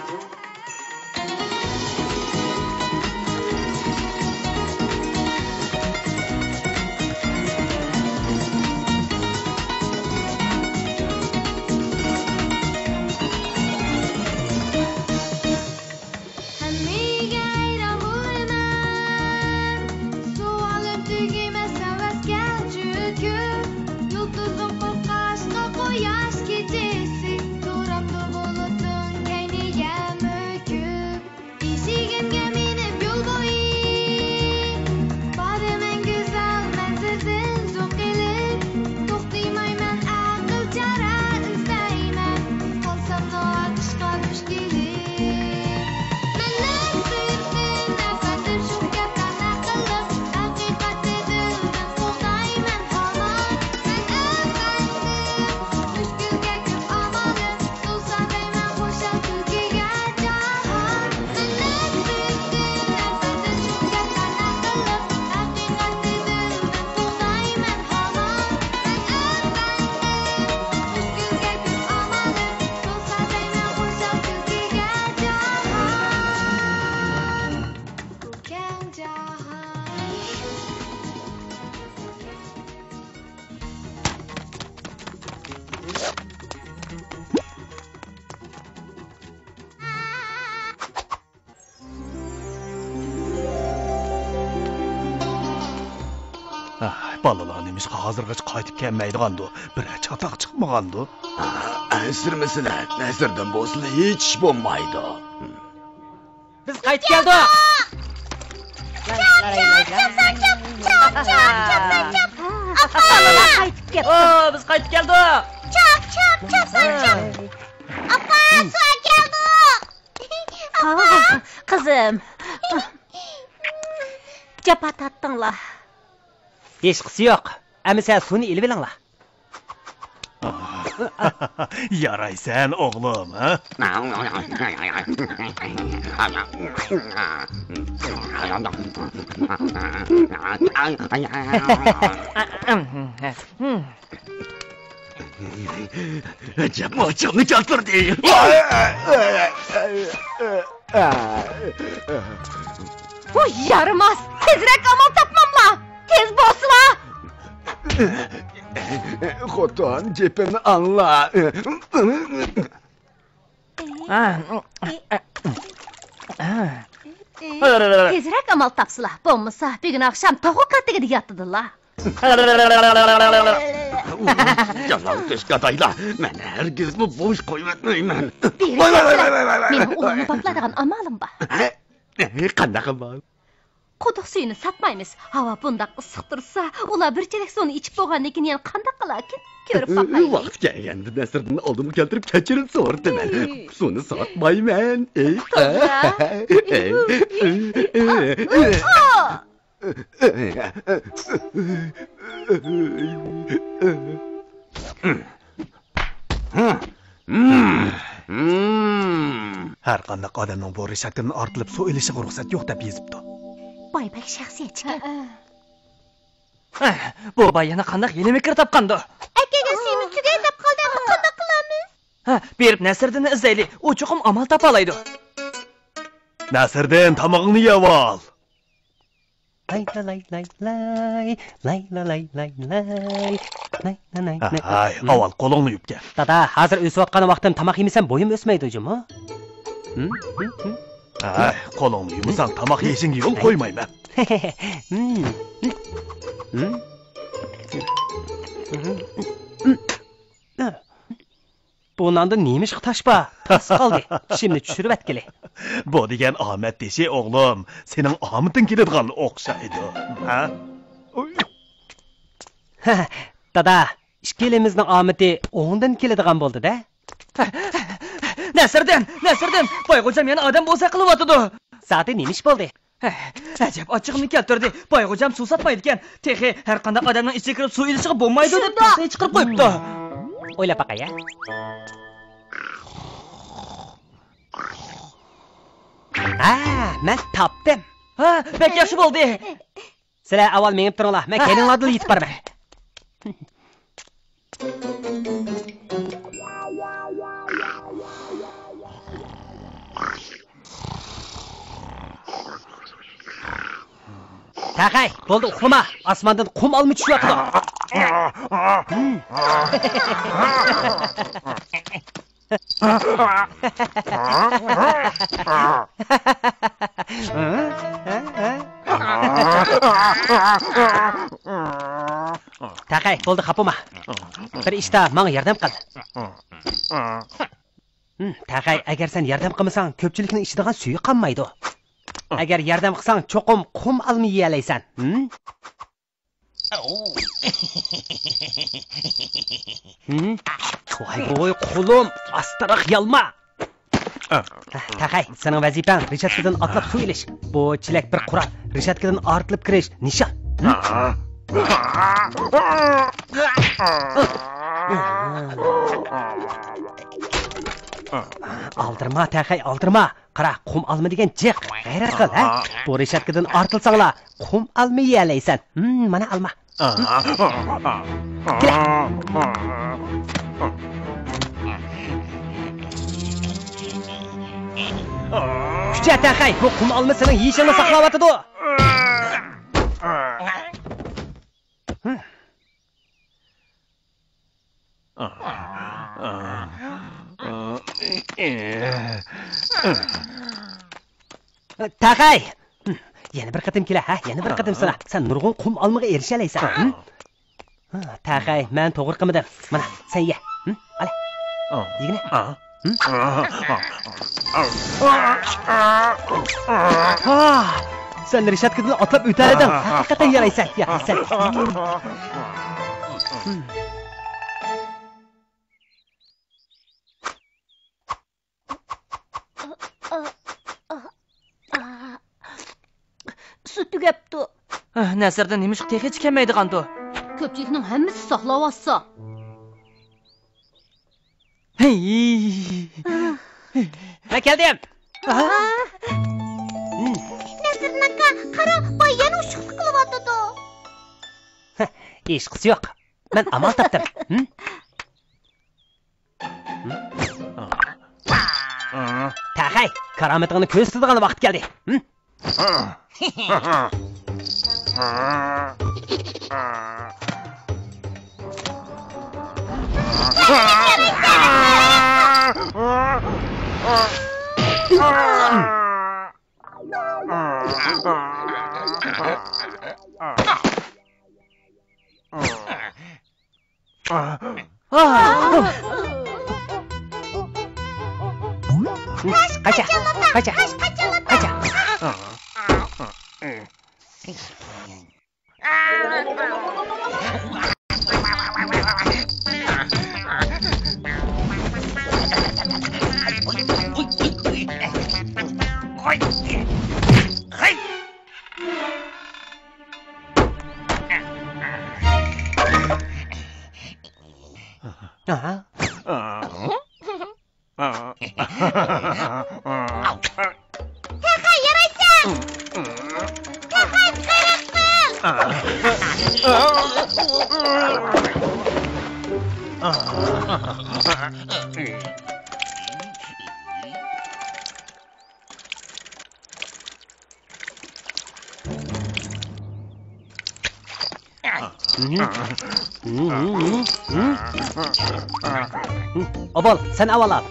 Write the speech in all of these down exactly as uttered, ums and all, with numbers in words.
ھەممىگە ھەيران بولىمەن، سوئالىم تۈگىمەس ھەۋەسكە چۆكۈپ. يۇلتۇزۇم قورققاچقا قۇياش كېچىسى، تۇرامدۇ بۇلۇتنىڭ كەينىگە مۆكۈپ. ئېشىكىمگە مىنىپ يول بويى، بارىمەن گۈزەل مەنزىرىدىن زوق ئېلىپ. توختىمايمەن ئەقىل چارە ئىزدەيمەن، قالساملا ئاتۇشقا دۇچ كېلىپ. مەننىڭ سىرتىم ئەپەندىم شۇ گەپلەرنى قىلىپ، ھەقىقەتنى دىلدىن قوغدايمەن ھامان. مەن ئەپەندىم، مۈشكۈلگە كۆپ ئامالىم، تولسا دەيمەن خۇشال كۈلكىگە جاھان. مەننىڭ سىرتىم ئەپەندىم شۇ گەپلەرنى قىلىپ، ھەقىقەتنى دىلدىن قوغدايمەن ھامان. مەن ئەپەندىم، مۈشكۈلگە كۆپ ئامالىم، تولسا دەيمەن خۇشال كۈلكىگە جاھان. بۇ كەڭ جاھان. ئاھ، بالىلار نېمىشقا ھازىرغىچە قايتىپ كەلمەيدىغاندۇ؟ بىرەر چاتاق چىقمىغاندۇ؟ ئەنسىرىمىسىلە، نەزىردىن بولسىلا ھېچ ئىش بولمايدۇ. بىز قايتىپ كەلدۇق! ئاپا! بالىلار قايتىپ كەلدۇق! ئاپا، سۇ ئەكەلدۇق! ئاپا! قىزىم! جاپا تارتتىڭلار. ھېچقىسى يوق. ئەمىسە سۇنى ئېلىۋېلىڭلار. يارايسەن، ئوغلۇم، ھە؟ ئەجەب ئاچچىقنى كەلتۈردى. ۋوي، يارىماس! تېزرەك ئامال تاپماملا! تېز بولسىلا! خوتۇن، گېپىمنى ئاڭلا. تېزرەك ئامال تاپسىلا، بولمىسا بۈگۈن ئاخشام توخۇ كاتىكىدا ياتىدىلا. يالاڭ تۆشكادايلار، مەن ھەرگىزمۇ بوش قويۇۋەتمەيمەن. ۋاي، ۋاي، ۋاي، ۋاي، ۋاي، ۋاي. مېنىڭ ئۇلارنى باپلايدىغان ئامالىم بار. ھە؟ قانداق ئامال؟ قۇدۇق سۈيىنى ساتمايمىز. ھاۋا بۇنداق ئىسسىق تۇرسا، ئۇلار بىر چېلەك سۇنى ئىچىپ بولغاندىن كېيىن يەنە قانداق قىلاركىن؟ كۆرۈپ باقايلى. ۋاقتى كەلگەندە نەسىردىن ئالدىمغا كەلتۈرۈپ كەچۈرۈم سورىتىمەن. سۇنى ساتمايمەن. توغرا. ھەر قانداق ئادەمنىڭ بۇ رېشاتكىدىن ئارتىلىپ سۇ ئېلىشىغا رۇخسەت يوق دەپ يېزىپتۇ. باي بەك شەخسىيەتچىكەن. بۇ باي يەنە قانداق ھىيلە-مىكىر تاپقاندۇ؟ ئەكەلگەن سۈيىمىز تۈگەي دەپ قالدى، ئەمما قانداق قىلارمىز؟ ھە، بېرىپ نەسىردىننى ئىزدەيلى، ئۇ چوقۇم ئامال تاپالايدۇ. نەسىردىن، تامىقىڭنى يەۋال. لاي لا لاي لاي لاي، لاي لا لاي لاي لاي، لاي لا لاي لاي. ھاي، ئاۋۋال قولۇڭنى يۇيۇپ كەل. دادا، ھازىر ئۆسۈۋاتقان ۋاقتىم، تاماق يېمىسەم بويۇم ئۆسمەيدۇ جۇمۇ. ھاي، قولۇڭنى يۇمىساڭ تاماق يېيىشىڭگە يول قويمايمەن. بۇ ناندا نېمىشقا تاش بار؟ تاس قالدى. چىشىمنى چۈشۈرۈۋەتكىلى. بۇ دېگەن ئامەت تېشى، ئوغلۇم. سېنىڭ ئامىتىڭ كېلىدىغان ئوخشايدۇ. ھە؟ دادا، ئىككىلىمىزنىڭ ئامىتى ئوڭدىن كېلىدىغان بولدى-دە. نەسىردىن، نەسىردىن، بايغوجام يەنە ئادەم بوزەك قىلىۋاتىدۇ. زادى نېمە ئىش بولدى؟ ئەجەب ئاچچىقىمنى كەلتۈردى. بايغوجام سۇ ساتمايدىكەن. تېخى ھەر قانداق ئادەمنىڭ ئىچىگە كىرىپ سۇ ئېلىشىغا بولمايدۇ دەپ تاختىنى چىقىرىپ قويۇپتۇ. ئويلاپ باقاي، ھە؟ ھە، مەن تاپتىم. ھە، بەك ياخشى بولدى. سىلەر ئاۋۋال مېڭىپ تۇرۇڭلار، مەن كەينىڭلاردىنلا يېتىپ بارىمەن. تەخەي، بولدى، ئۇخلىما. ئاسماندىن قۇم ئالما چۈشۈۋاتىدۇ. تەخەي، بولدى، خاپىما. بىر ئىشتا ماڭا ياردەم قىل. ھىم، تەخەي، ئەگەر سەن ياردەم قىلمىساڭ، كۆپچىلىكنىڭ ئىچىدىغان سۈيى قالمايدۇ. ئەگەر ياردەم قىلساڭ، چوقۇم قۇم ئالما يېيەلەيسەن. ھىم؟ ھىم؟ ۋاي، ۋاي، قولۇم، ئاستىراق يالما. تەخەي، سېنىڭ ۋەزىپەڭ رېشاتكىدىن ئاتلاپ سۇ ئېلىش. بۇ چېلەك بىر قورال، رېشاتكىدىن ئارتىلىپ كىرىش نىشان. ھىم؟ ئالدىرىما، تەخەي، ئالدىرىما. قارا، قۇم ئالما دېگەن جىق. غەيرەت قىل، ھە؟ بۇ رېشاتكىدىن ئارتىلساڭلا، قۇم ئالما يېيەلەيسەن. ھىم، مانا ئالما. كېلە. كۈچە، تەخەي، بۇ قۇم ئالما سېنىڭ يېيىشىڭنى ساقلاۋاتىدۇ. تەخەي! يەنە بىر قېتىم كېلە، ھە؟ يەنە بىر قېتىم سىنا. سەن نۇرغۇن قۇم ئالمىغا ئېرىشەلەيسەن. ھىم؟ تەخەي، مەن توغرا قىلمىدىم. مانا، سەن يە. ھىم؟ ئالە. يېگىنە. ھىم؟ ھا! سەن رېشاتكىدىن ئاتلاپ ئۆتەلىدىڭ. ھەقىقەتەن يارايسەن، يارايسەن. ھىم. سۇ تۈگەپتۇ. نەسىردىن نېمىشقا تېخىچە كەلمەيدىغاندۇ؟ كۆپچىلىكنىڭ ھەممىسى ساقلاۋاتسا. ھەي. مەن كەلدىم. نەسىردىن ئاكا، قارا، باي يەنە ئۇششۇقلۇق قىلىۋاتىدۇ. ھېچقىسى يوق. مەن ئامال تاپتىم. ھىم؟ تەخەي، كارامىتىڭنى كۆرسىتىدىغان ۋاقىت كەلدى. ھىم؟ قاچا، قاچا، قاچا. تەخەي، يارايسەن! تەخەي، غەيرەت قىل! ئوبال، سەن ئاۋۋال ئال.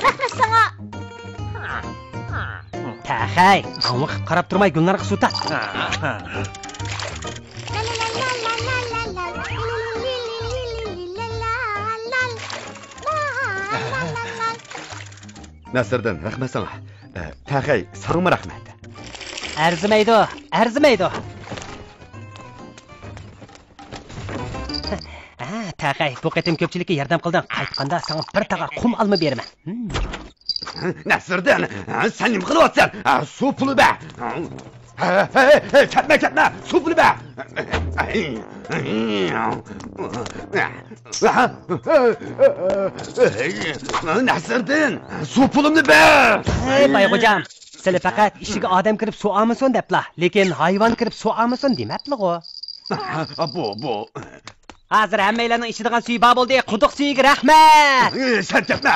رەھمەت ساڭا. تەخەي، ئاڭۋاقىپ قاراپ تۇرماي گۈلنارغا سۇ تارت. نەسىردىن، رەھمەت ساڭا. ئە، تەخەي، ساڭىمۇ رەھمەت. ئەرزىمەيدۇ، ئەرزىمەيدۇ. ھە، تەخەي، بۇ قېتىم كۆپچىلىككە ياردەم قىلدىڭ. قايتقاندا ساڭا بىر تاغار قۇم ئالما بېرىمەن. ھىم. نەسىردىن، سەن نېمە قىلىۋاتىسەن؟ سۇ پۇلى بەر. ھە، ھە، ھە، كەتمە، كەتمە، سۇ پۇلى بەر. نەسىردىن، سۇ پۇلۇمنى بەر. ھەي، بايغوجام، سىلى پەقەت ئىچىگە ئادەم كىرىپ سۇ ئالمىسۇن دەپلا، لېكىن ھايۋان كىرىپ سۇ ئالمىسۇن دېمەپلىغۇ. بۇ، بۇ. ھازىر ھەممەيلەننىڭ ئىچىدىغان سۈيى بار بولدى. قۇدۇق سۈيىگە رەھمەت! سەن كەتمە!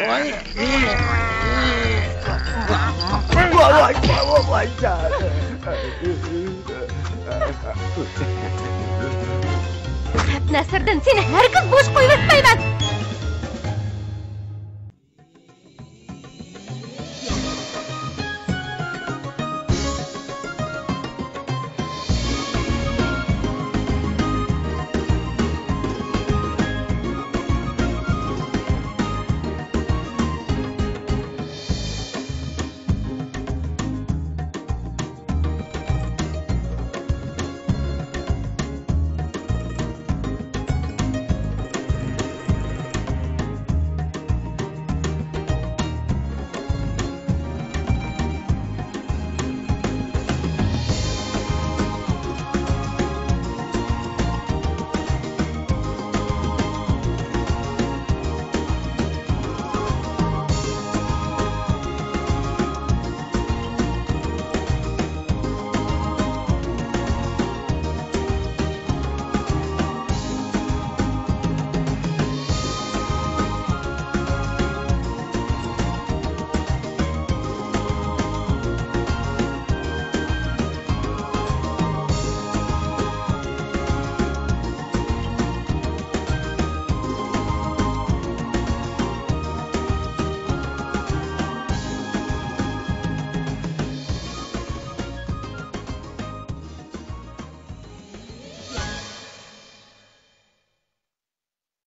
ۋاي! ۋاي، ۋاي، ۋاي، ۋاي، ۋاي. نەسىردىن، سېنى ھەرگىز بوش قويۇۋەتمەيمەن.